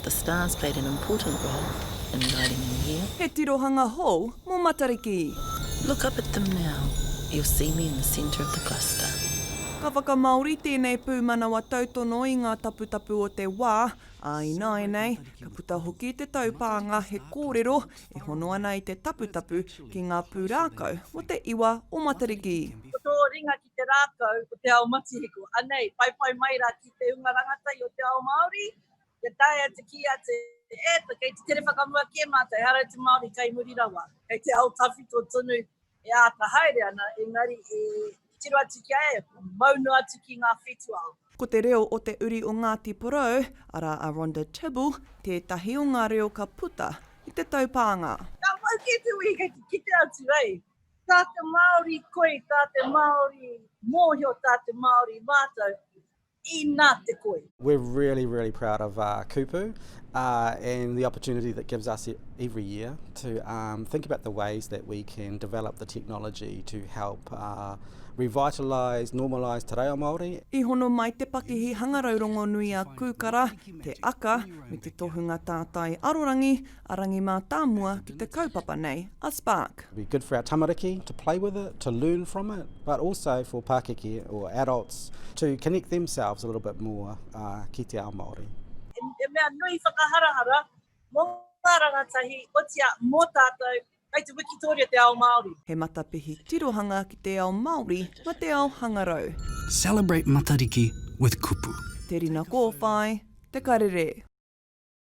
the stars played an important role in guiding the year. He tirohanga hou mō Matariki. Look up at them now, you'll see me in the centre of the cluster. Ka whakamāori tēnei pūmanawa tautono i ngā taputapu o te wā, ā, ināianei, ka puta hoki te taupānga he kōrero e hono ana i te taputapu ki ngā pūrākau mō te iwa o Matariki. Ko tō ringa ki te rākau o te ao matihiko. Anei, whaiwhai mai rā ki te hunga rangatahi o te ao Māori, kia taea te kī atu, e, kei te tere whakamua kē mātou, ehara i te Māori kei muri rawa, kei te ao tawhito tonu e āta haere ana, engari e tiro atu ki a ia, mau noa atu ki ngā whetu ao. Ko te reo o te uri o Ngāti Porou, arā a Rhonda Tibble, tētahi o ngā reo ka puta i te taupānga. Ka mau kē te wehi kei te kite atu, ei. Tā te Māori koi, tā te Māori mōhio, tā te Māori mātau, inā te koi. We're really, really proud of uh, Kupu uh, and the opportunity that gives us every year to um, think about the ways that we can develop the technology to help uh, revitalise, normalise te reo Māori. I hono mai te pakihi hangarau rongonui a Kūkara, Te Aka, me te tohunga tātai arorangi, a Rangi Mātāmua ki te kaupapa nei a Spark. It'd be good for our tamariki to play with it, to learn from it, but also for pākeke or adults to connect themselves a little bit more uh, ki te ao Māori. He mea nui whakaharahara mō ngā rangatahi, otiia mō tātou, kei te wikitōria te ao Māori. He matapihi tirohanga ki te ao Māori ma te ao hangarau. Celebrate Matariki with Kupu. Te Rina Kōwhai, Te Karere.